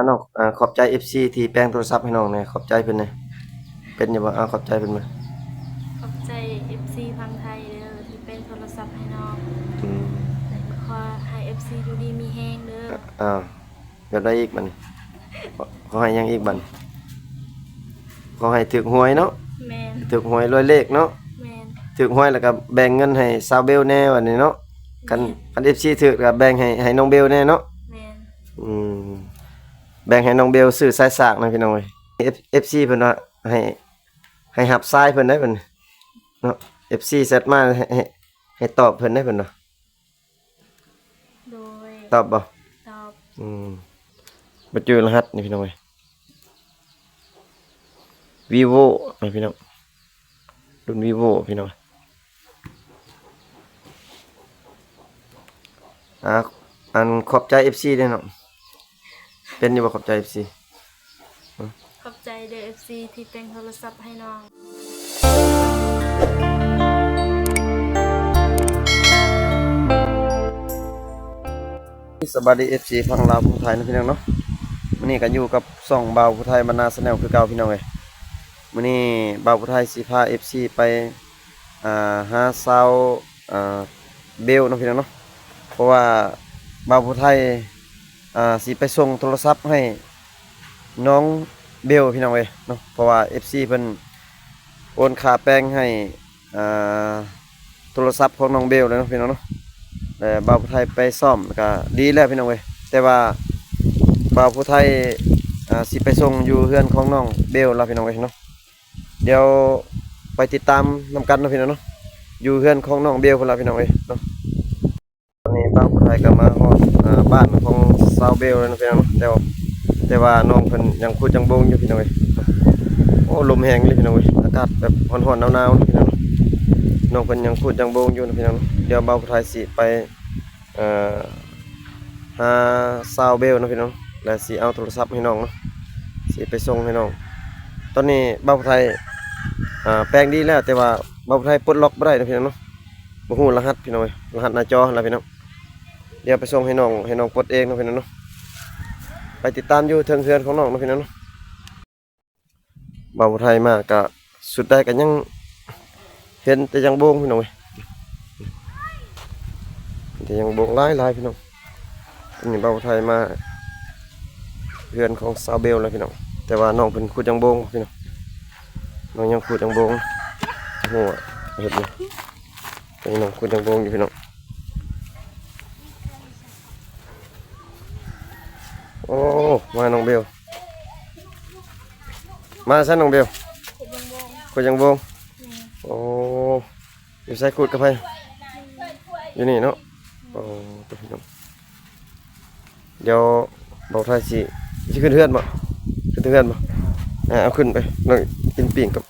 ນ້ອງ ເອີ ຂອບໃຈເອັຟຊີທີ່ແປງໂທລະສັບໃຫ້ນ້ອງແດ່ ຂອບໃຈເພິ່ນແດ່. ເປັນຢູ່ບໍ່? ເອົາ ຂອບໃຈເພິ່ນມາ. ຂອບໃຈເອັຟຊີຝັ່ງໄທເດີທີ່ແປງໂທລະສັບໃຫ້ນ້ອງ. ອືມ ແລະ ກໍຂໍໃຫ້ເອັຟຊີຢູ່ດີມີແຮງເດີ. ອາ ແບບໃດອີກບັດນີ້? ຂໍໃຫ້ຫຍັງອີກບັດນີ້? ຂໍໃຫ້ຖືກຫວຍເນາະ. ແມ່ນ. ຖືກຫວຍລວຍເລກເນາະ. ແມ່ນ. ຖືກຫວຍແລ້ວກໍແບ່ງເງິນໃຫ້ສາວເບວແດ່ບັດນີ້ເນາະ. ຄັນ ແມ່ນ. ຄັນເອັຟຊີຖືກກໍແບ່ງໃຫ້ ໃຫ້ນ້ອງເບວແດ່ເນາະ. ແມ່ນ. ອືມ ແບ່ງໃຫ້ນ້ອງເບວຊື້ສາຍສາກນະພີ່ນ້ອງເອີຍ. ເອັຟ ເອັຟຊີເພິ່ນວ່າໃຫ້ ໃຫ້ຮັບສາຍເພິ່ນໄດ໋ເພິ່ນເນາະ. ເອັຟຊີແຊັດມາໃຫ້ ໃຫ້ ໃຫ້ຕອບເພິ່ນໄດ໋ເພິ່ນວ່າ. ໂດຍ. ຕອບບໍ່? ຕອບ. ອືມ ບໍ່ຈື່ລະຫັດນີ້ພີ່ນ້ອງເອີຍ. ວີໂວນະພີ່ນ້ອງ ລຸ້ນວີໂວພີ່ນ້ອງ. ອ່າ ອັນ ຂອບໃຈເອັຟຊີເດ້ນ້ອງ. ເປັນຢູ່ບໍ່ ຂອບໃຈເອັຟຊີ? ຂອບໃຈເດີເອັຟຊີທີ່ແປງໂທລະສັບໃຫ້ນ້ອງ. ສະບາຍດີເອັຟຊີຝັ່ງລາວຝັ່ງໄທນະພີ່ນ້ອງເນາະ. ມື້ນີ້ກໍຢູ່ກັບຊ່ອງບ່າວຜູ້ໄທບ້ານນາແຊນແນວຄືເກົ່າພີ່ນ້ອງເອີຍ. ມື້ນີ້ບ່າວຜູ້ໄທຊິພາເອັຟຊີໄປ ອ່າ ຫາສາວ ອ່າ ເບວເນາະພີ່ນ້ອງເນາະ. ເພາະວ່າບ່າວຜູ້ໄທ ອ່າ ຊິໄປສົ່ງໂທລະສັບໃຫ້ນ້ອງເບວພີ່ນ້ອງເອີຍເນາະ. ເພາະວ່າເອັຟຊີເພິ່ນໂອນຄ່າແປງໃຫ້ ອ່າ ໂທລະສັບຂອງນ້ອງເບວແລ້ວເນາະພີ່ນ້ອງເນາະ. ແລະ ບ່າວຜູ້ໄທໄປຊ້ອມກໍດີແລ້ວພີ່ນ້ອງເອີຍ. ແຕ່ວ່າບ່າວຜູ້ໄທ ອ່າ ຊິໄປສົ່ງຢູ່ເຮືອນຂອງນ້ອງເບວແລ້ວພີ່ນ້ອງເອີຍເນາະ. ດຽວໄປຕິດຕາມນຳກັນເນາະພີ່ນ້ອງເນາະ. ຢູ່ເຮືອນຂອງນ້ອງເບວພຸ້ນລະພີ່ນ້ອງເອີຍເນາະ. ຕອນນີ້ບ່າວຜູ້ໄທກໍມາຮອດ ອ່າ ບ້ານຂອງສາວເບວແລ້ວເນາະພີ່ນ້ອງເນາະ. ແຕ່ວ່າ ແຕ່ວ່ານ້ອງເພິ່ນຍັງຂູດຍັງໂບງຢູ່ພີ່ນ້ອງເອີຍ. ໂອ້ ລົມແຮງເລີຍພີ່ນ້ອງເອີຍ. ອາກາດແບບຮ້ອນໆ ໜາວໆ ພີ່ນ້ອງເນາະ. ນ້ອງເພິ່ນຍັງຂູດຍັງໂບງຢູ່ນະພີ່ນ້ອງເນາະ. ດຽວບ່າວຜູ້ໄທຊິໄປ ເອີ ຫາສາວເບວເນາະພີ່ນ້ອງ ແລະ ຊິເອົາໂທລະສັບໃຫ້ນ້ອງເນາະ ຊິໄປສົ່ງໃຫ້ນ້ອງ. ຕອນນີ້ບ່າວຜູ້ໄທ ອ່າ ແປງດີແລ້ວ ແຕ່ວ່າບ່າວຜູ້ໄທປົດລັອກບໍ່ໄດ້ເນາະພີ່ນ້ອງເນາະ. ບໍ່ຮູ້ລະຫັດພີ່ນ້ອງເອີຍ ລະຫັດໜ້າຈໍຫັ້ນລະພີ່ນ້ອງ. ດຽວໄປສົ່ງໃຫ້ນ້ອງ ໃຫ້ນ້ອງປົດເອງເນາະພີ່ນ້ອງເນາະ. ໄປຕິດຕາມຢູ່ເທິງເຮືອນຂອງນ້ອງເນາະພີ່ນ້ອງເນາະ. ບ່າວຜູ້ໄທມາກະສຸດໃດກະຍັງເຫັນແຕ່ຢາງໂບງພີ່ນ້ອງເອີຍ ເຫັນແຕ່ຢາງໂບງຫຼາຍໆ ພີ່ນ້ອງ. ອັນນີ້ບ່າວຜູ້ໄທມາເຮືອນຂອງສາວເບວແລ້ວພີ່ນ້ອງ ແຕ່ວ່ານ້ອງເພິ່ນຂູດຢາງໂບງພີ່ນ້ອງ ນ້ອງຍັງຂູດຢາງໂບງ. ໂອ້ ເຮັດຫຍັງ ນ້ອງຂູດຢາງໂບງຢູ່ພີ່ນ້ອງ. ໂອ້ ມານ້ອງເບວ ມາໃສນ້ອງເບວ? ຂູດຢາງໂບງ ແມ່ນ ໂອ້ ຢູ່ໃສຂູດກັບໃຜ? ຢູ່ນີ້ເນາະ ໂອ້ ຕົວພີ່ນ້ອງ. ດຽວບ່າວໄທຊິ ຊິຂຶ້ນເຮືອນບໍ່? ຂຶ້ນເຮືອນບໍ່? ອ່າ ເອົາຂຶ້ນໄປ ນ້ອງກິນປີ້ງກັບ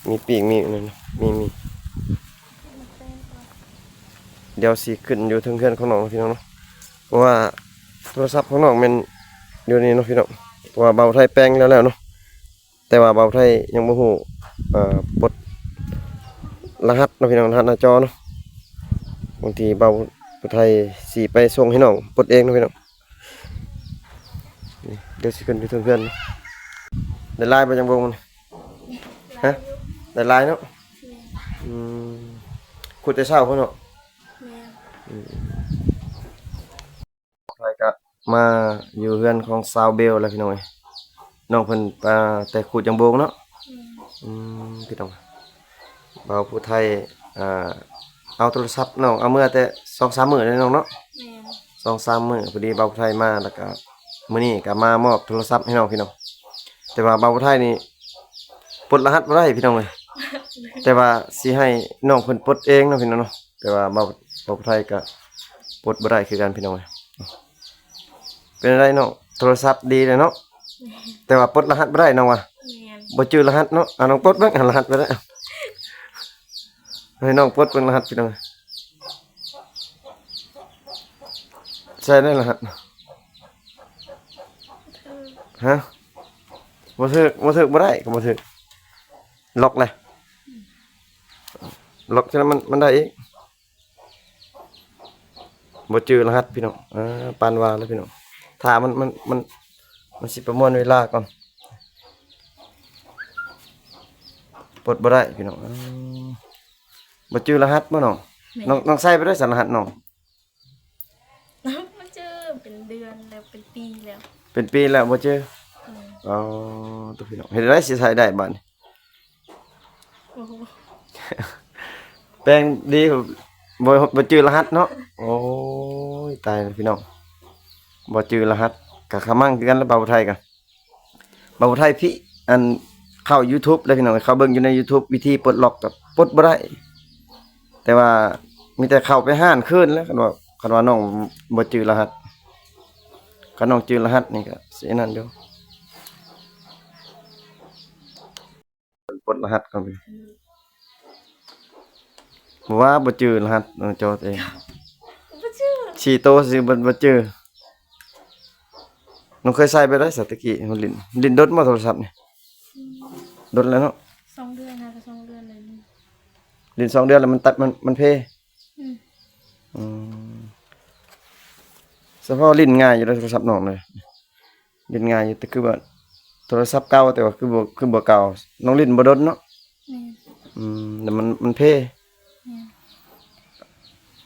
ມີປີ້ງ ມີອັນນັ້ນ ມີ ມີ ດຽວຊິຂຶ້ນຢູ່ເທິງເຮືອນຂອງນ້ອງເນາະ ພີ່ນ້ອງເນາະ ເພາະວ່າໂທລະສັບຂອງນ້ອງແມ່ນຢູ່ນີ້ເນາະ ພີ່ນ້ອງ ເພາະວ່າບ່າວໄທແປງແລ້ວໆ ເນາະ ແຕ່ວ່າບ່າວໄທຍັງບໍ່ຮູ້ ເອີ ປົດລະຫັດເນາະ ພີ່ນ້ອງ ລະຫັດໜ້າຈໍເນາະ. ບາງທີບ່າວໄທຊິໄປສົ່ງໃຫ້ນ້ອງປົດເອງເນາະ ພີ່ນ້ອງ. ນີ້ ດຽວຊິຂຶ້ນໄປເທິງເຮືອນ. ໄດ້ຫຼາຍບໍ່ຢາງໂບງມັນ? ຮະ? ໄດ້ຫຼາຍເນາະ. ອືມ ຂຸດແຕ່ເຊົ້າພຸ້ນເນາະ. ແມ່ນ ອືມ ຂ້ອຍກະມາຢູ່ເຮືອນຂອງສາວເບວແລ້ວ ພີ່ນ້ອງເອີຍ. ນ້ອງເພິ່ນ ອ່າ ແຕ່ຂູດຢາງໂບງເນາະ. ແມ່ນ ອືມ ພີ່ນ້ອງ ບ່າວຜູ້ໄທ ອ່າ ເອົາໂທລະສັບນ້ອງເອົາເມືອແຕ່ສອງສາມມື້ເດ້ນ້ອງເນາະ. ແມ່ນ ສອງສາມມື້ ພໍດີບ່າວຜູ້ໄທມາ ແລ້ວກະມື້ນີ້ກະມາມອບໂທລະສັບໃຫ້ນ້ອງ ພີ່ນ້ອງ. ແຕ່ວ່າບ່າວຜູ້ໄທນີ້ປົດລະຫັດບໍ່ໄດ້ ພີ່ນ້ອງເອີຍ ແຕ່ວ່າຊິໃຫ້ນ້ອງເພິ່ນປົດເອງເນາະ ພີ່ນ້ອງເນາະ. ແຕ່ວ່າບ່າວ ບ່າວຜູ້ໄທກະປົດບໍ່ໄດ້ຄືກັນ ພີ່ນ້ອງເອີຍ. ເປັນຈັ່ງໃດນ້ອງ? ໂທລະສັບດີແລ້ວເນາະ. ແມ່ນ ແຕ່ວ່າປົດລະຫັດບໍ່ໄດ້ນ້ອງວ່າ. ແມ່ນ ບໍ່ຈື່ລະຫັດເນາະ. ອ່າ ນ້ອງປົດເບິ່ງ ລະຫັດໄປແລ້ວ ໃຫ້ນ້ອງປົດເບິ່ງລະຫັດ ພີ່ນ້ອງ. ໃສ່ໄດ້ລະຫັດ? ຮະ? ບໍ່ຖືກ ບໍ່ຖືກ ບໍ່ໄດ້ ກໍບໍ່ຖືກ. ລັອກແຫຼະ ລັອກຈັ່ງນັ້ນມັນ ມັນໄດ້ອີກ. ບໍ່ຈື່ລະຫັດ ພີ່ນ້ອງ. ອ່າ ປານວ່າແລ້ວ ພີ່ນ້ອງ. ຖ້າມັນ ມັນ ມັນ ມັນຊິປະມວນເວລາກ່ອນ. ປົດບໍ່ໄດ້ພີ່ນ້ອງ. ເອີ ບໍ່ຈື່ລະຫັດບໍ່ນ້ອງ? ແມ່ນ. ນ້ອງ ນ້ອງໃສ່ໄປໄດ້ຊັ້ນລະຫັດນ້ອງ? ບໍ່ຈື່ ເປັນເດືອນແລ້ວ ເປັນປີແລ້ວ. ເປັນປີແລ້ວບໍ່ຈື່? ແມ່ນ. ອໍ ຕົວະພີ່ນ້ອງ ເຮັດໃດຊິໃສ່ໄດ້ບາດນີ້? ໂອ້ໂຫ ແປງດີ ບໍ່ ບໍ່ຈື່ລະຫັດເນາະ. ໂອ້ຍ ຕາຍແລ້ວພີ່ນ້ອງ ບໍ່ຈື່ລະຫັດ ກະຂະມັງຄືກັນແຫຼະ ບ່າວໄທກະ ບ່າວໄທພີ້ ອັນ ເຂົ້າຢູທູບເດ້ພີ່ນ້ອງ ເຂົ້າເບິ່ງຢູ່ໃນຢູທູບ ວິທີປົດລັອກກະປົດບໍ່ໄດ້ ແຕ່ວ່າມີແຕ່ເຂົ້າໄປຮ້ານຄືນແຫຼະ ຄັນວ່າ ຄັນວ່ານ້ອງບໍ່ຈື່ລະຫັດ ຄັນນ້ອງຈື່ລະຫັດນີ້ກະຊິອັນນັ້ນຢູ່. ເພິ່ນປົດລະຫັດກ່ອນ ອືມ ບໍ່ວ່າບໍ່ຈື່ລະຫັດ ເອີ ຈໍເອງ ບໍ່ຈື່ ສີ່ໂຕຊື່ບໍ່ ບໍ່ຈື່. ນ້ອງເຄີຍໃຊ້ໄປໄດ້ສະ ແຕ່ກີ້ ມັນຫຼິ້ນ ຫຼິ້ນດົນບໍ່ໂທລະສັບນີ້? ອືມ ດົນແລ້ວເນາະ ສອງເດືອນ ຫາກະສອງເດືອນແລ້ວນີ້ ຫຼິ້ນສອງເດືອນແລ້ວມັນຕັດ ມັນ ມັນເພ. ອືມ ອືມ ສະເພາະຫຼິ້ນງ່າຍຢູ່ເດ້ໂທລະສັບນ້ອງເດ້. ຫຼິ້ນງ່າຍຢູ່ ແຕ່ຄືວ່າໂທລະສັບເກົ່າ ແຕ່ວ່າຄືບໍ່ ຄືບໍ່ເກົ່າ ນ້ອງຫຼິ້ນບໍ່ດົນເນາະ. ແມ່ນ. ອືມ ແລ້ວມັນ ມັນເພ. ແມ່ນ.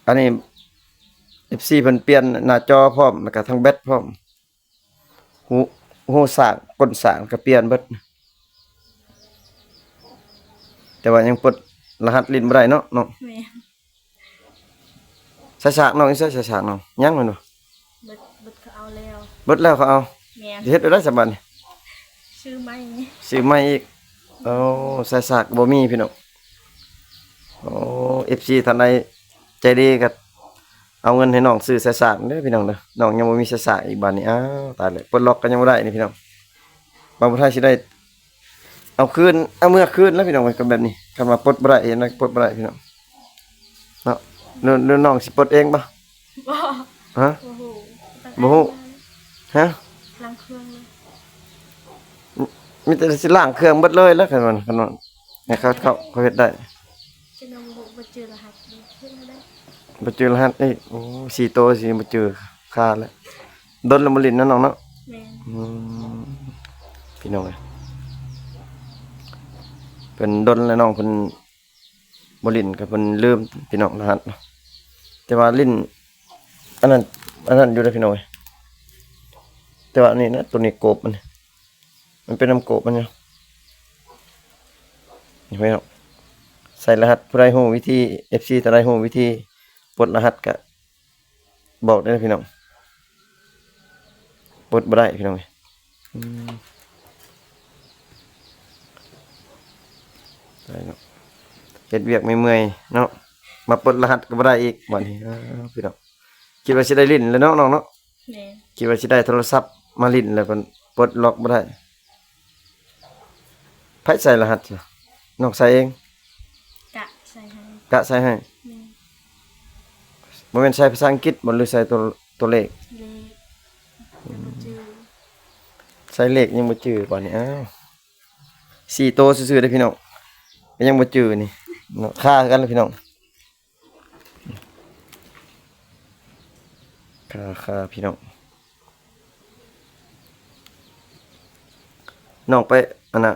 ອັນນີ້ ເອັຟຊີ ເພິ່ນປ່ຽນໜ້າຈໍພ້ອມ ແລ້ວກະທັງແບັດພ້ອມ ຮູ ຮູສາກ ກົ້ນສາກກະປ່ຽນເບິດ ແຕ່ວ່າຍັງປົດລະຫັດຫຼິ້ນບໍ່ໄດ້ເນາະນ້ອງ. ແມ່ນ. ສາຍສາກນ້ອງຢູ່ໃສ? ສາຍສາກນ້ອງຍັງແມ່ນບໍ່? ເບິດ ເບິດເຂົາເອົາແລ້ວ. ເບິດແລ້ວເຂົາເອົາ. ແມ່ນ. ຊິເຮັດແນວໃດສະບາດນີ້? ຊື້ໃໝ່ ຊື້ໃໝ່ອີກ. ໂອ້ ສາຍສາກບໍ່ມີພີ່ນ້ອງ. ໂອ້ ເອັຟຊີ ທ່ານໃດໃຈດີກະເອົາເງິນໃຫ້ນ້ອງຊື້ສາຍສາກເດີພີ່ນ້ອງເດີ. ນ້ອງຍັງບໍ່ມີສາຍສາກອີກບາດນີ້. ອ້າວ ຕາຍແລ້ວ ປົດລັອກກະຍັງບໍ່ໄດ້ນີ້ພີ່ນ້ອງ. ບ່າວໄທຊິໄດ້ ເອົາຄືນ ເອົາເມືອຄືນແລ້ວພີ່ນ້ອງເອີຍ ກັບແບບນີ້ ຄັນວ່າປົດບໍ່ໄດ້ ເຮັດແນວໃດປົດບໍ່ໄດ້ພີ່ນ້ອງເນາະ. ຫຼື ຫຼືນ້ອງຊິປົດເອງບໍ່? ບໍ່. ຮະ? ບໍ່ຮູ້ ບໍ່ຮູ້. ຮະ? ລ້າງເຄື່ອງເລີຍ. ມີແຕ່ຊິລ້າງເຄື່ອງເບິດເລີຍແຫຼະ ຄັນວ່າ ຄັນວ່າໃຫ້ເຂົາ ເຂົາ ເຂົາເຮັດໄດ້. ຈະນຳ ບໍ່ ບໍ່ຈື່ລະຫັດ ເຮັດແນວໃດ? ບໍ່ຈື່ລະຫັດອີກ. ໂອ້ ສີ່ໂຕຊິບໍ່ຈື່ ຄາແລ້ວ. ດົນແລ້ວບໍ່ຫຼິ້ນເນາະນ້ອງເນາະ. ແມ່ນ. ອືມ ພີ່ນ້ອງເອີຍ ເພິ່ນດົນແລ້ວນ້ອງເພິ່ນບໍ່ຫຼິ້ນ ກະເພິ່ນລືມພີ່ນ້ອງ ລະຫັດ. ແຕ່ວ່າຫຼິ້ນອັນນັ້ນ ອັນນັ້ນຢູ່ເດ້ພີ່ນ້ອງເອີຍ. ແຕ່ວ່າອັນນີ້ນະ ໂຕນີ້ໂກບມັນ ມັນເປັນນຳໂກບມັນຢູ່. ເຫັນບໍ່? ໃສ່ລະຫັດ ຜູ້ໃດຮູ້ວິທີ ເອັຟຊີ ທ່ານໃດຮູ້ວິທີປົດລະຫັດກະ ບອກເດີພີ່ນ້ອງ ປົດບໍ່ໄດ້ພີ່ນ້ອງເອີຍ. ອືມ ໄດ້ເນາະ ເຮັດວຽກເມື່ອຍໆເນາະ ມາປົດລະຫັດກະບໍ່ໄດ້ອີກບາດນີ້. ອ້າວ ພີ່ນ້ອງ ຄິດວ່າຊິໄດ້ຫຼິ້ນແລ້ວເນາະນ້ອງເນາະ. ແມ່ນ. ຄິດວ່າຊິໄດ້ໂທລະສັບມາຫຼິ້ນແລ້ວ ເພິ່ນປົດລັອກບໍ່ໄດ້. ໃຜໃສ່ລະຫັດ? ນ້ອງໃສ່ເອງ? ກະໃສ່ໃຫ້. ກະໃສ່ໃຫ້? ແມ່ນ. ບໍ່ແມ່ນໃສ່ພາສາອັງກິດບໍ່ ຫຼືໃສ່ຕົວ ຕົວເລກ? ເລກ. ອືມ ຍັງບໍ່ຈື່. ໃສ່ເລກຍັງບໍ່ຈື່ບາດນີ້. ອ້າວ ສີ່ໂຕຊື່ໆເດ້ພີ່ນ້ອງ ກະຍັງບໍ່ຈື່ນີ້ເນາະ. ຄາຄືກັນແຫຼະພີ່ນ້ອງ. ຄ່າ ຄ່າ ພີ່ນ້ອງ ນ້ອງໄປ ອັນນ່າ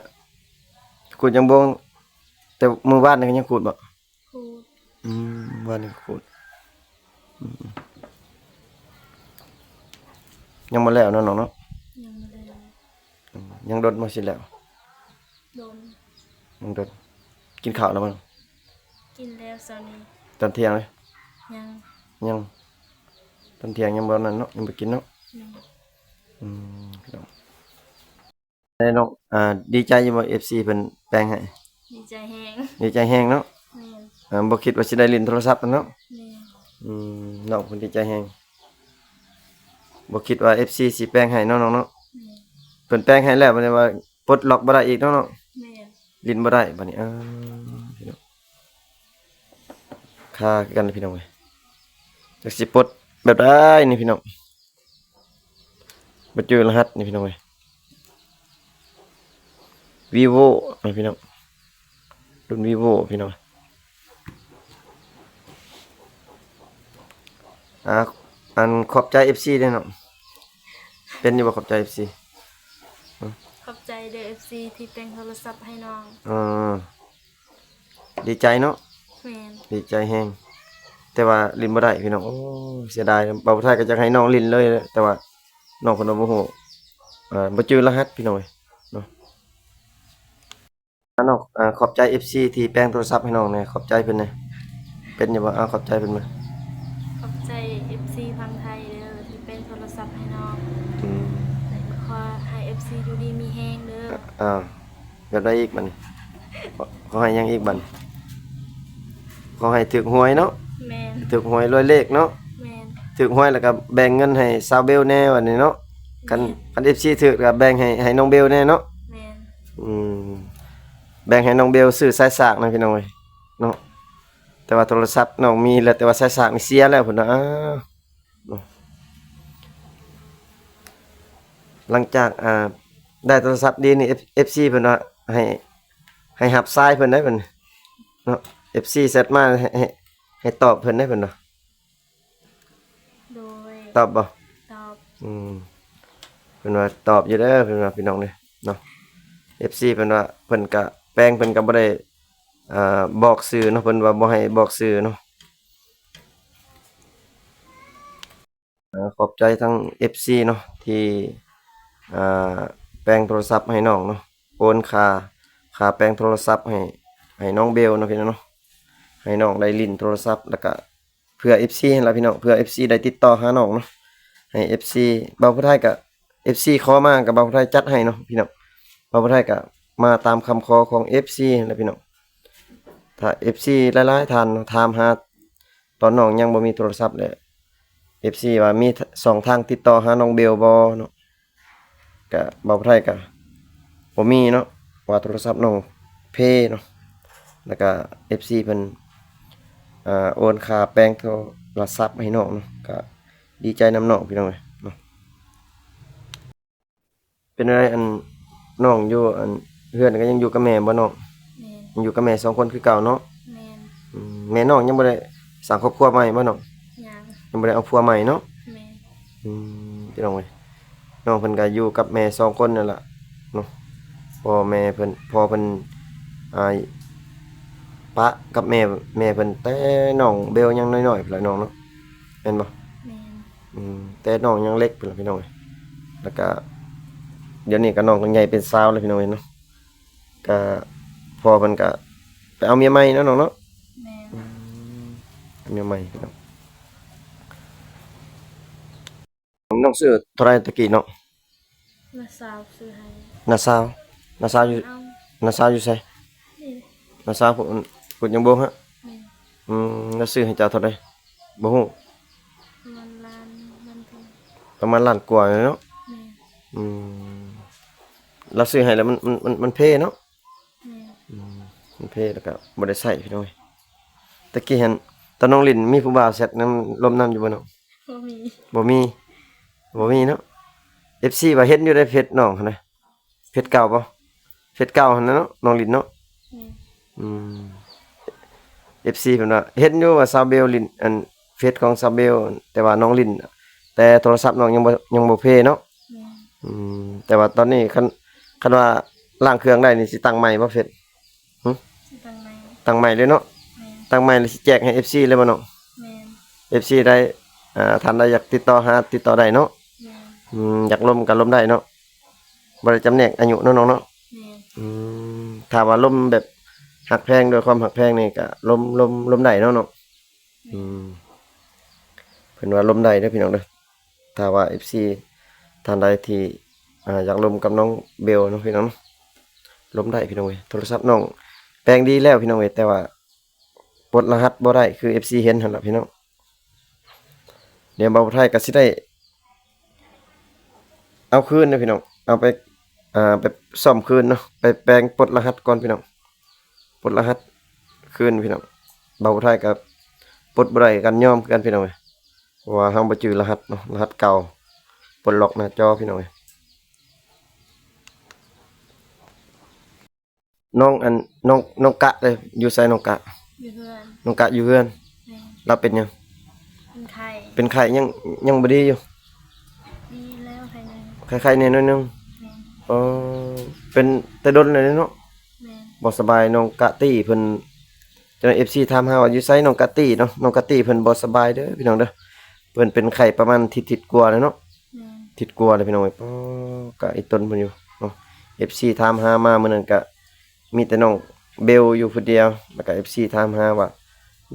ຂູດຢາງບົງ ແຕ່ມື້ວານນີ້ກະຍັງຂູດບໍ່? ຂູດ. ອືມ ວານນີ້ຂູດ. ອືມ ຍັງບໍ່ແລ້ວເນາະນ້ອງເນາະ? ຍັງບໍ່ແລ້ວ. ອືມ ຍັງດົນບໍ່ຊິແລ້ວ? ດົນ. ຍັງດົນ. ກິນເຂົ້າແລ້ວບໍ່? ກິນແລ້ວເຊົ້ານີ້. ຕອນທ່ຽງເດ້? ຍັງ. ຍັງ. ຕອນທ່ຽງຍັງບໍ່ນັ້ນເນາະ ຍັງບໍ່ກິນເນາະ? ຍັງ. ອືມ ພີ່ນ້ອງ ແລ້ວນ້ອງ ອ່າ ດີໃຈຢູ່ບໍ່ ເອັຟຊີ ເພິ່ນແປງໃຫ້? ດີໃຈແຮງ. ດີໃຈແຮງເນາະ? ແມ່ນ. ອ່າ ບໍ່ຄິດວ່າຊິໄດ້ຫຼິ້ນໂທລະສັບເນາະ? ແມ່ນ. ອືມ ນ້ອງເພິ່ນດີໃຈແຮງ ບໍ່ຄິດວ່າ ເອັຟຊີ ຊິແປງໃຫ້ເນາະນ້ອງເນາະ? ແມ່ນ. ເພິ່ນແປງໃຫ້ແລ້ວ ບັດນີ້ວ່າປົດລັອກບໍ່ໄດ້ອີກເນາະນ້ອງ? ແມ່ນ. ຫຼິ້ນບໍ່ໄດ້ບັດນີ້. ເອີ ພີ່ນ້ອງ ຄາຄືກັນພີ່ນ້ອງເອີຍ ຈັກຊິປົດແບບໃດນີ້ພີ່ນ້ອງ. ບໍ່ຈື່ລະຫັດນີ້ພີ່ນ້ອງເອີຍ. ວີໂວ ພີ່ນ້ອງ ລຸ້ນວີໂວພີ່ນ້ອງ. ອ່າ ອັນຂອບໃຈ ເອັຟຊີ ເດ້ນ້ອງ. ເປັນຢູ່ບໍ່? ຂອບໃຈເອັຟຊີ. ຂອບໃຈເດີເອັຟຊີທີ່ແປງໂທລະສັບໃຫ້ນ້ອງ. ເອີ ດີໃຈເນາະ. ແມ່ນ. ດີໃຈແຮງ ແຕ່ວ່າຫຼິ້ນບໍ່ໄດ້ພີ່ນ້ອງ. ໂອ້ ເສຍດາຍ. ບ່າວຜູ້ໄທກໍຢາກໃຫ້ນ້ອງຫຼິ້ນເລີຍ ແຕ່ວ່ານ້ອງເພິ່ນວ່າບໍ່ຮູ້ ເອີ ບໍ່ຈື່ລະຫັດພີ່ນ້ອງເອີຍເນາະ. ອາ ນ້ອງ ອາ ຂອບໃຈເອັຟຊີທີ່ແປງໂທລະສັບໃຫ້ນ້ອງແດ່. ຂອບໃຈເພິ່ນແດ່. ເປັນຢູ່ບໍ່? ອາ ຂອບໃຈເພິ່ນເບິ່ງ. ຂອບໃຈເອັຟຊີຝັ່ງໄທເດີທີ່ແປງໂທລະສັບໃຫ້ນ້ອງ. ອືມ ແລະ ຂໍໃຫ້ເອັຟຊີຢູ່ດີມີແຮງເດີ. ອາ ຢາກໄດ້ອີກບັດນີ້? ຂໍ ຂໍໃຫ້ຫຍັງອີກບັດນີ້? ຂໍໃຫ້ຖືກຫວຍເນາະ. ແມ່ນ. ຖືກຫວຍລວຍເລກເນາະ. ແມ່ນ. ຖືກຫວຍແລ້ວກໍແບ່ງເງິນໃຫ້ສາວເບວແດ່ບັດນີ້ເນາະ. ຄັນ ແມ່ນ. ຄັນເອັຟຊີຖືກກໍແບ່ງໃຫ້ ໃຫ້ນ້ອງເບວແດ່ເນາະ. ແມ່ນ. ອືມ ແບ່ງໃຫ້ນ້ອງເບວຊື້ສາຍສາກນະພີ່ນ້ອງເອີຍເນາະ. ແຕ່ວ່າໂທລະສັບນ້ອງມີແລ້ວ ແຕ່ວ່າສາຍສາກນີ້ເສຍແລ້ວເພິ່ນວ່າ. ເນາະ ຫຼັງຈາກ ອ່າ ໄດ້ໂທລະສັບດີນີ້ ເອັຟ ເອັຟຊີເພິ່ນວ່າໃຫ້ ໃຫ້ຮັບສາຍເພິ່ນໄດ໋ເພິ່ນເນາະ. ເອັຟຊີແຊັດມາໃຫ້ ໃຫ້ ໃຫ້ຕອບເພິ່ນໄດ໋ເພິ່ນວ່າ. ໂດຍ. ຕອບບໍ່? ຕອບ. ອືມ ເພິ່ນວ່າຕອບຢູ່ເດີ ເພິ່ນວ່າພີ່ນ້ອງເດີເນາະ. ເອັຟຊີເພິ່ນວ່າ ເພິ່ນກະແປງ ເພິ່ນກະບໍ່ໄດ້ ເອີ ບອກຊື່ເນາະ ເພິ່ນວ່າບໍ່ໃຫ້ບອກຊື່ເນາະ. ເອີ ຂອບໃຈທັງເອັຟຊີເນາະ ທີ່ ອ່າ ແປງໂທລະສັບໃຫ້ນ້ອງເນາະ ໂອນຄ່າ ຄ່າແປງໂທລະສັບໃຫ້ ໃຫ້ນ້ອງເບວເນາະພີ່ນ້ອງເນາະ. ໃຫ້ນ້ອງໄດ້ຫຼິ້ນໂທລະສັບ ແລ້ວກະເພື່ອເອັຟຊີຫັ້ນລະພີ່ນ້ອງ ເພື່ອເອັຟຊີໄດ້ຕິດຕໍ່ຫານ້ອງເນາະ. ໃຫ້ເອັຟຊີ ບ່າວຜູ້ໄທກະ ເອັຟຊີຂໍມາກະບ່າວຜູ້ໄທຈັດໃຫ້ເນາະພີ່ນ້ອງ. ບ່າວຜູ້ໄທກະມາຕາມຄຳຂໍຂອງເອັຟຊີຫັ້ນລະພີ່ນ້ອງ. ຖ້າເອັຟຊີຫຼາຍໆທ່ານເນາະ ຖາມຫາ ຕອນນ້ອງຍັງບໍ່ມີໂທລະສັບແຫຼະ ເອັຟຊີວ່າມີຊ່ອງທາງຕິດຕໍ່ຫານ້ອງເບວບໍ່ເນາະ. ກະບ່າວຜູ້ໄທກະບໍ່ມີເນາະ ວ່າໂທລະສັບນ້ອງເພເນາະ. ແລ້ວກະເອັຟຊີເພິ່ນ ອ່າ ໂອນຄ່າແປງໂທລະສັບໃຫ້ນ້ອງເນາະ ກະດີໃຈນຳນ້ອງພີ່ນ້ອງເອີຍເນາະ. ເປັນແນວໃດ ອັນ ນ້ອງຢູ່ ອັນ ເຮືອນກໍຍັງຢູ່ກັບແມ່ບໍ່ນ້ອງ? ແມ່ນ. ຍັງຢູ່ກັບແມ່ສອງຄົນຄືເກົ່າເນາະ? ແມ່ນ. ອືມ ແມ່ນ້ອງຍັງບໍ່ໄດ້ສ້າງຄອບຄົວໃໝ່ບໍ່ນ້ອງ? ຍັງ. ຍັງບໍ່ໄດ້ເອົາຜົວໃໝ່ເນາະ? ແມ່ນ. ອືມ ພີ່ນ້ອງເອີຍ ນ້ອງເພິ່ນກໍຢູ່ກັບແມ່ສອງຄົນນັ້ນລະເນາະ. ພໍ່ແມ່ເພິ່ນ ພໍ່ເພິ່ນ ອ່າ ປະກັບແມ່ ແມ່ເພິ່ນແຕ່ນ້ອງເບວຍັງນ້ອຍໆພຸ້ນລະນ້ອງເນາະ ແມ່ນບໍ່? ແມ່ນ. ອືມ ແຕ່ນ້ອງຍັງເລັກພຸ້ນລະພີ່ນ້ອງເອີຍ. ແລ້ວກະດຽວນີ້ກະນ້ອງກໍໃຫຍ່ເປັນສາວແລ້ວພີ່ນ້ອງເອີຍເນາະ. ກະພໍ່ເພິ່ນກະໄປເອົາເມຍໃໝ່ເນາະນ້ອງເນາະ. ແມ່ນ. ອືມ ເອົາເມຍໃໝ່ພີ່ນ້ອງ. ນ້ອງຊື້ເທົ່າໃດແຕ່ກີ້ນ້ອງ? ນ້າສາວຊື້ໃຫ້. ນ້າສາວ ນ້າສາວຢູ່ ນ້າສາວຢູ່ໃສ? ນີ້ ນ້າສາວພຸ້ນ ພຸ້ນຍັງບໍ່ຮະ? ແມ່ນ. ອືມ ລາວຊື້ໃຫ້ເຈົ້າເທົ່າໃດ? ບໍ່ຮູ້. ປະມານລ້ານ ລ້ານປາຍ ປະມານລ້ານກວ່າເນາະ. ແມ່ນ. ອືມ ລາວຊື້ໃຫ້ແລ້ວມັນ ມັນ ມັນ ມັນເພເນາະ. ແມ່ນ. ອືມ ມັນເພແລ້ວກໍບໍ່ໄດ້ໃຊ້ພີ່ນ້ອງເອີຍ. ແຕ່ກີ້ຫັ້ນຕອນນ້ອງຫຼິ້ນມີຜູ້ບ່າວແຊັດນຳລົມນຳຢູ່ບໍ່ນ້ອງ? ບໍ່ມີ ບໍ່ມີ ບໍ່ມີເນາະ. ເອັຟຊີວ່າເຫັນຢູ່ໃນເຟສນ້ອງຫັ້ນນະ. ເຟສເກົ່າບໍ່? ເຟສເກົ່າຫັ້ນນະເນາະ ນ້ອງຫຼິ້ນເນາະ. ແມ່ນ. ອືມ ເອັຟຊີເພິ່ນວ່າເຫັນຢູ່ວ່າສາວເບວຫຼິ້ນ ອັນ ເຟສຂອງສາວເບວ ແຕ່ວ່ານ້ອງຫຼິ້ນ ແຕ່ໂທລະສັບນ້ອງຍັງບໍ່ ຍັງບໍ່ເພເນາະ. ແມ່ນ. ອືມ ແຕ່ວ່າຕອນນີ້ຄັນ ຄັນວ່າລ້າງເຄື່ອງໄດ້ນີ້ ຊິຕັ້ງໃໝ່ບໍ່ເຟສ? ຫຶ? ຊິຕັ້ງໃໝ່ ຕັ້ງໃໝ່ເລີຍເນາະ. ແມ່ນ. ຕັ້ງໃໝ່ແລ້ວຊິແຈກໃຫ້ເອັຟຊີເລີຍບໍ່ນ້ອງ? ແມ່ນ. ເອັຟຊີໄດ້ ອ່າ ທ່ານໃດຢາກຕິດຕໍ່ຫາ ຕິດຕໍ່ໄດ້ເນາະ. ແມ່ນ. ອືມ ຢາກລົມກໍລົມໄດ້ເນາະ ບໍ່ໄດ້ຈຳແນກອາຍຸເນາະນ້ອງເນາະ. ແມ່ນ. ອືມ ຖ້າວ່າລົມແບບຮັກແພງ ດ້ວຍຄວາມຮັກແພງນີ້ກໍລົມ ລົມ ລົມໄດ້ເນາະນ້ອງ. ອືມ ເພິ່ນວ່າລົມໄດ້ເດີພີ່ນ້ອງເດີ. ຖ້າວ່າເອັຟຊີທ່ານໃດທີ່ ອ່າ ຢາກລົມກັບນ້ອງເບວເນາະພີ່ນ້ອງເນາະ ລົມໄດ້ພີ່ນ້ອງເອີຍ. ໂທລະສັບນ້ອງແປງດີແລ້ວພີ່ນ້ອງເອີຍ ແຕ່ວ່າປົດລະຫັດບໍ່ໄດ້ ຄືເອັຟຊີເຫັນຫັ້ນລະພີ່ນ້ອງ. ດຽວບ່າວໄທກໍຊິໄດ້ເອົາຄືນເດີພີ່ນ້ອງ ເອົາໄປ ອ່າ ໄປສ້ອມຄືນເນາະ ໄປແປງປົດລະຫັດກ່ອນພີ່ນ້ອງ. ປົດລະຫັດຄືນພີ່ນ້ອງ. ບ່າວໄທກໍປົດບໍ່ໄດ້ ກັນຍອມຄືກັນພີ່ນ້ອງເອີຍ ເພາະວ່າເຮົາບໍ່ຈື່ລະຫັດເນາະ ລະຫັດເກົ່າ ປົດລັອກໜ້າຈໍພີ່ນ້ອງເອີຍ. ນ້ອງ ອັນ ນ້ອງ ນ້ອງກະເດ້ ຢູ່ໃສນ້ອງກະ? ຢູ່ເຮືອນ. ນ້ອງກະຢູ່ເຮືອນ. ແມ່ນ. ລາວເປັນຫຍັງ? ເປັນໄຂ້. ເປັນໄຂ້ ຍັງ ຍັງບໍ່ດີຢູ່? ດີແລ້ວ ໄຂ້ໜຶ່ງ. ໄຂ້ໆແດ່ໜ້ອຍໜຶ່ງ. ແມ່ນ. ອໍ ເປັນແຕ່ດົນແລ້ວເນາະ. ແມ່ນ. ບໍ່ສະບາຍ ນ້ອງກະຕີເພິ່ນ ເຈົ້າໜ້າທີ່ ເອັຟຊີ ຖາມຫາວ່າຢູ່ໃສນ້ອງກະຕີເນາະ. ນ້ອງກະຕີເພິ່ນບໍ່ສະບາຍເດີພີ່ນ້ອງເດີ. ເພິ່ນເປັນໄຂ້ປະມານທິດ ທິດກວ່າແລ້ວເນາະ. ແມ່ນ. ທິດກວ່າແລ້ວພີ່ນ້ອງເອີຍ. ປ້າ ກະອີ່ຕົນເພິ່ນຢູ່ເນາະ. ເອັຟຊີ ຖາມຫາມາມື້ນັ້ນກະ ມີແຕ່ນ້ອງເບວຢູ່ຜູ້ດຽວ ແລ້ວກະເອັຟຊີຖາມຫາວ່າ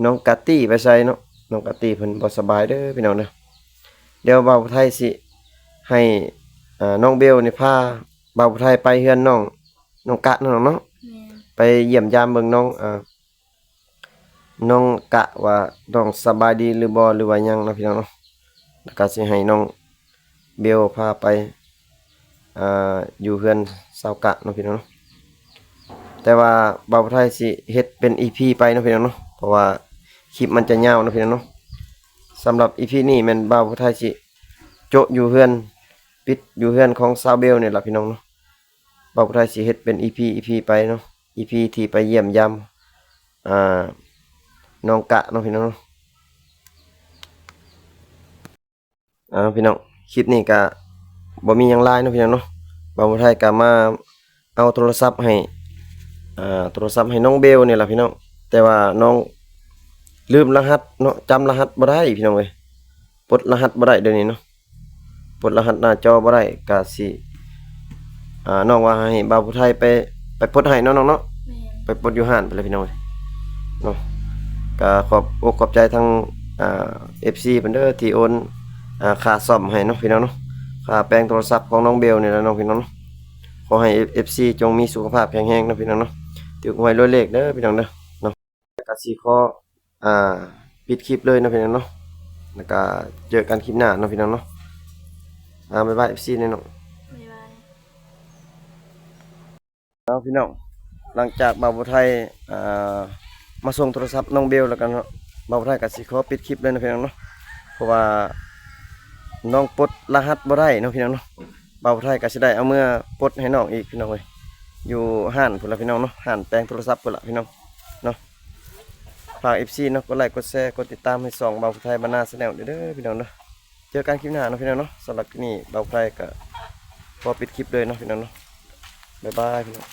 ນ້ອງກາຕີໄປໃສເນາະ. ນ້ອງກາຕີເພິ່ນບໍ່ສະບາຍເດີພີ່ນ້ອງເດີ. ດຽວບ່າວຜູ້ໄທຊິໃຫ້ ອ່າ ນ້ອງເບວນີ້ພາບ່າວຜູ້ໄທໄປເຮືອນນ້ອງ ນ້ອງກະເນາະ ນ້ອງເນາະ. ແມ່ນ. ໄປຢ້ຽມຢາມເບິ່ງນ້ອງ ອ່າ ນ້ອງກະວ່ານ້ອງສະບາຍດີຫຼືບໍ່ ຫຼືວ່າຫຍັງເນາະພີ່ນ້ອງເນາະ. ແລ້ວກະຊິໃຫ້ນ້ອງເບວພາໄປ ອ່າ ຢູ່ເຮືອນຊາວກະເນາະພີ່ນ້ອງເນາະ. ແຕ່ວ່າບ່າວຜູ້ໄທຊິເຮັດເປັນອີພີໄປເນາະພີ່ນ້ອງເນາະ ເພາະວ່າຄລິບມັນຈະຍາວເນາະພີ່ນ້ອງເນາະ. ສຳລັບອີພີນີ້ແມ່ນບ່າວຜູ້ໄທຊິໂຈະຢູ່ເຮືອນ ປິດຢູ່ເຮືອນຂອງສາວເບວນີ້ລະພີ່ນ້ອງເນາະ. ບ່າວຜູ້ໄທຊິເຮັດເປັນອີພີ ອີພີໄປເນາະ ອີພີທີ່ໄປຢ້ຽມຢາມ ອ່າ ນ້ອງກະເນາະພີ່ນ້ອງເນາະ. ອ່າ ພີ່ນ້ອງ ຄລິບນີ້ກະບໍ່ມີຫຍັງຫຼາຍເນາະພີ່ນ້ອງເນາະ. ບ່າວຜູ້ໄທກະມາເອົາໂທລະສັບໃຫ້ ອ່າ ໂທລະສັບໃຫ້ນ້ອງເບວນີ້ລະພີ່ນ້ອງ. ແຕ່ວ່ານ້ອງລືມລະຫັດເນາະ ຈຳລະຫັດບໍ່ໄດ້ພີ່ນ້ອງເອີຍ. ປົດລະຫັດບໍ່ໄດ້ດຽວນີ້ເນາະ ປົດລະຫັດໜ້າຈໍບໍ່ໄດ້ ກະຊິ ອ່າ ນ້ອງວ່າໃຫ້ບ່າວຜູ້ໄທໄປ ໄປປົດໃຫ້ເນາະນ້ອງເນາະ. ແມ່ນ. ໄປປົດຢູ່ຮ້ານໄປແລ້ວພີ່ນ້ອງເອີຍເນາະ. ກະຂອບອົກຂອບໃຈທັງ ອ່າ ເອັຟຊີເພິ່ນເດີ ທີ່ໂອນ ອ່າ ຄ່າສ້ອມໃຫ້ເນາະພີ່ນ້ອງເນາະ. ຄ່າແປງໂທລະສັບຂອງນ້ອງເບວນີ້ແຫຼະເນາະພີ່ນ້ອງເນາະ. ຂໍໃຫ້ເອັຟຊີຈົ່ງມີສຸຂະພາບແຂງແຮງເນາະພີ່ນ້ອງເນາະ ຖືກຫວຍລວຍເລກເດີພີ່ນ້ອງເດີເນາະ. ກະຊິຂໍ ອ່າ ປິດຄລິບເລີຍເນາະພີ່ນ້ອງເນາະ. ແລ້ວກະເຈີກັນຄລິບໜ້າເນາະພີ່ນ້ອງເນາະ. ອ່າ ບາຍບາຍ ເອັຟຊີ ແນ່ນ້ອງ. ບາຍບາຍ. ເອົາພີ່ນ້ອງ ຫຼັງຈາກບ່າວຜູ້ໄທ ອ່າ ມາສົ່ງໂທລະສັບນ້ອງເບວແລ້ວກັນເນາະ ບ່າວຜູ້ໄທກະຊິຂໍປິດຄລິບເລີຍເນາະພີ່ນ້ອງເນາະ. ເພາະວ່ານ້ອງປົດລະຫັດບໍ່ໄດ້ເນາະພີ່ນ້ອງເນາະ. ບ່າວຜູ້ໄທກະຊິໄດ້ເອົາເມືອປົດໃຫ້ນ້ອງອີກພີ່ນ້ອງເອີຍ ຢູ່ຮ້ານພຸ້ນລະພີ່ນ້ອງເນາະ ຮ້ານແປງໂທລະສັບພຸ້ນລະພີ່ນ້ອງເນາະ. ຝາກ ເອັຟຊີ ເນາະ ກົດໄລ ກົດແຊ ກົດຕິດຕາມໃຫ້ຊ່ອງບ່າວຜູ້ໄທບ້ານນາ Channel ເດີພີ່ນ້ອງເນາະ. ເຈີກັນຄລິບໜ້າເນາະພີ່ນ້ອງເນາະ. ສຳລັບຄລິບນີ້ບ່າວຜູ້ໄທກະຂໍປິດຄລິບເລີຍເນາະພີ່ນ້ອງເນາະ. ບາຍບາຍພີ່ນ້ອງ.